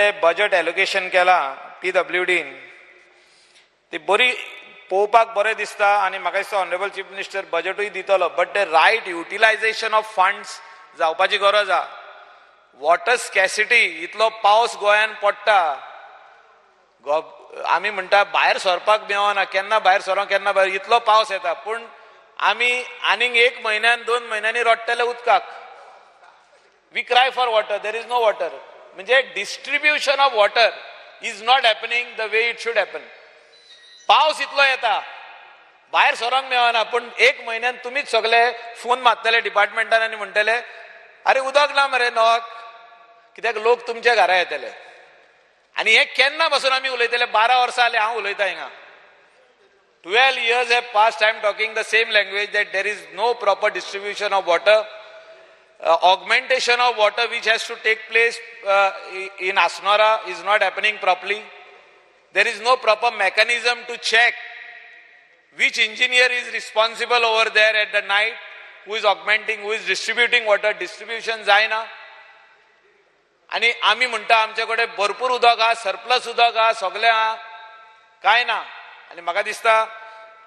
जे budget allocation केलां पीडब्ल्यूडीन, ती बरी पळोवपाक बरें दिसता आनी म्हाका दिसता ऑनरेबल चीफ मिनिस्टर बजटूय दितलो, but the right utilization of funds जावपाची गरज आहा. वॉटर स्कॅसिटी, इतलो पावस गोंयान पडटा, आमी म्हणटा भायर सरपाक मेळना, केन्ना भायर सरो, केन्ना भायर, इतलो पावस येता. पूण आमी आनीक एक म्हयन्यान, 2 म्हयन्यांनी रडटले उदकाक. We cry for water, there is no water. म्हणजे distribution of water is not happening the way it should happen. पावस इतलो येता, भायर सरोंक मेळना, पूण एक म्हयन्यान तुमीच सगळे फोन मारतले डिपार्टमेंटान आनी म्हणटले, "अरे, उदक ना मरे नळाक." कित्याक लोक तुमच्या घरा येतले. आनी हे केन्ना पासून आमी उलयतले? 12 वर्सां जाली हांव उलयता हिंगा. 12 years have passed, I am talking the same language, that there is no proper distribution of water. Augmentation of water which has to take place in Assonora is not happening properly. There is no proper mechanism to check which engineer is responsible over there at the night, who is augmenting, who is distributing water. Distribution जायना. आणि आमी म्हणटा आमचे कडेन भरपूर उदक आहा, surplus उदक आहा, सगळें आहा. काय ना. आनी म्हाका दिसता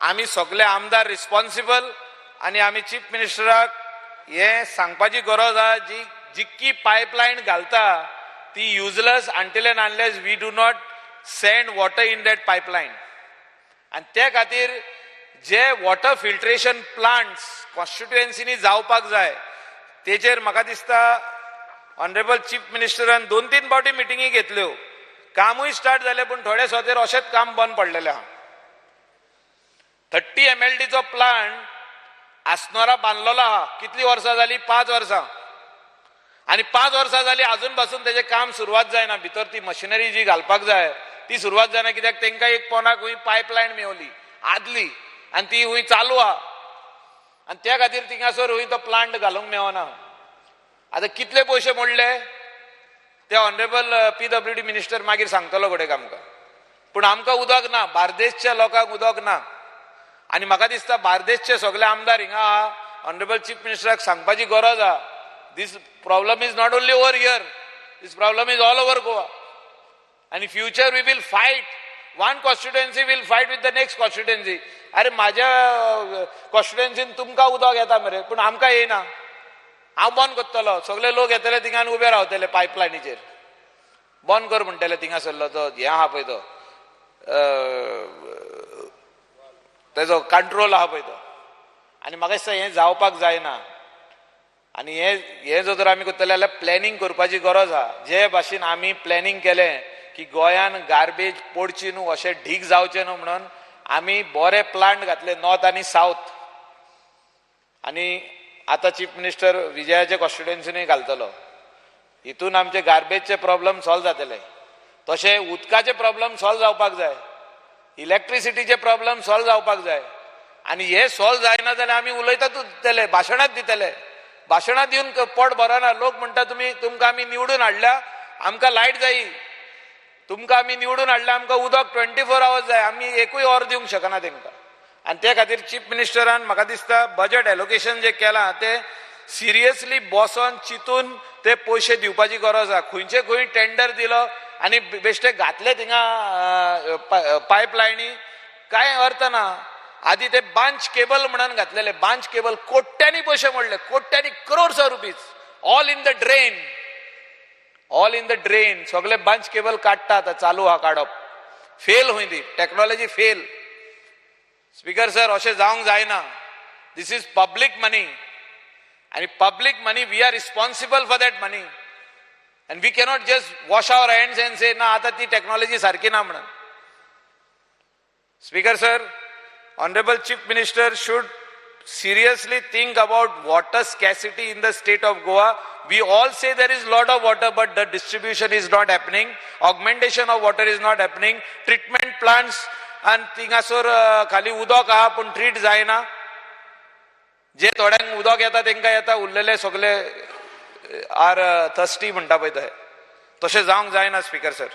आमी सगळे आमदार रिस्पॉन्सिबल आनी आमी चीफ मिनिस्टराक हें सांगपाची गरज आहा, जी जितकी पायपलायन घालता ती useless until and unless we do not send water in that pipeline. आनी ते खातीर जे वॉटर फिल्ट्रेशन प्लांट्स कॉन्स्टिट्युएन्सीनी जावपाक जाय, तेचेर म्हाका दिसता ऑनरेबल चीफ मिनिस्टरान दोन तीन फावटी मिटिंगी घेतल्यो, कामूय स्टार्ट जालें, पूण थोडे सुवातेर अशेंच काम बंद पडलेलें आहा. 30 एमएलडीचो प्लांट आसनोरा बांदलेलो आहा. कितली वर्सां जाली? 5 वर्सां. आनी 5 वर्सां जाली, अजून पासून तेजें काम सुरवात जायना. भितर ती मशिनरी जी घालपाक जाय ती सुरवात जायना, कित्याक तांकां एक पोनाक खंय पायपलायन मेवली आदली आनी ती खंय चालू आहा आनी त्या खातीर थिंगासर खंय तो प्लांट घालूंक मेवना. आतां कितले पयशे मोडले ते ऑनरेबल पीडब्ल्यूडी मिनिस्टर मागीर सांगतलो घडयेक आमकां. पूण आमकां उदक ना, बार्देसच्या लोकांक उदक ना. आनी म्हाका दिसता बार्देसचे सगळे आमदार हिंगा ऑनरेबल चीफ मिनिस्टराक सांगपाची गरज आहा, this problem is not only over here, this problem is all over Goa. आनी future we will fight, one constituency will fight with the next constituency. अरे, माझ्या कॉन्स्टिट्युएन्सीन तुमकां उदक येता मरे, पूण आमकां येयना. हांव बंद करतलो. सगळे लोक येतले थिंगा आनी उबे रावतले पायपलायनीचेर. बंद कर म्हणटले. थिंगासरलो तो हें आहा पळय, तो तेजो कंट्रोल आहा पळय तो. आनी म्हाका दिसता हें जावपाक जायना. आनी हें हें जर आमी करतले जाल्यार प्लॅनिंग करपाची गरज आहा. जे भाशेन आमी प्लॅनिंग केलें की गोंयान गार्बेज पडची न्हू, अशें ढीक जावचें न्हू म्हणून आमी बरे प्लांट घातले नॉर्थ आनी सावथ. आनी आतां चीफ मिनिस्टर विजयाचे कॉन्स्टिट्युएन्सीनूय घालतलो. हितून आमचे गार्बेजचे प्रॉब्लम सॉल्व जातले, तशें उदकाचे प्रॉब्लम सॉल्व जावपाक जाय, इलेक्ट्रिसिटीचे प्रॉब्लम सॉल्व जावपाक जाय. आनी हे सॉल्व जायना जाल्यार आमी उलयतातूच दितले, भाशणांत दितले. भाशणां दिवन पोट भरना. लोक म्हणटा, तुमी, तुमकां आमी निवडून हाडल्या, आमकां लायट जायी. तुमकां आमी निवडून हाडल्या, आमकां उदक 24 आवर्स जाय. आमी एकूय ऑर दिवंक शकना तांकां. आनी ते खातीर चीफ मिनिस्टरान म्हाका दिसता बजट एलोकेशन जें केलां तें सिरियसली बसोन चिंतून ते पयशे दिवपाची गरज आहा. खंयचे खंय टेंडर दिलो आनी बेश्टे घातले थिंगा पायपलायनी, कांय अर्थ ना. आदी ते बांच केबल म्हणून घातलेले, बांच केबल, कोट्यांनी पयशे मोडले, कोट्यांनी, crores of rupees, all in the drain, all in the drain. सगळे बांच केबल काडटा, आतां चालू आहा काडप. फेल हुंय ती टॅक्नॉलॉजी फेल. स्पीकर सर, अशें जावंक जायना. This is public money आनी public money, we are responsible for that money and we cannot just wash our hands and से ना, आतां ती टॅक्नॉलॉजी सारकी ना म्हणून. Speaker sir, Honorable Chief Minister should seriously think about water scarcity in the state of Goa. We all say there is lot of water, but the distribution is not happening. Augmentation of water is not happening. Treatment plants आणि थिंगासर खाली उदक आहा, पूण treat जायना. जे थोड्यांक उदक येता तांकां येता, उरलेले सगळे आर थर्स्टी म्हणटा पळय ते. तशें जावंक जायना, स्पीकर सर.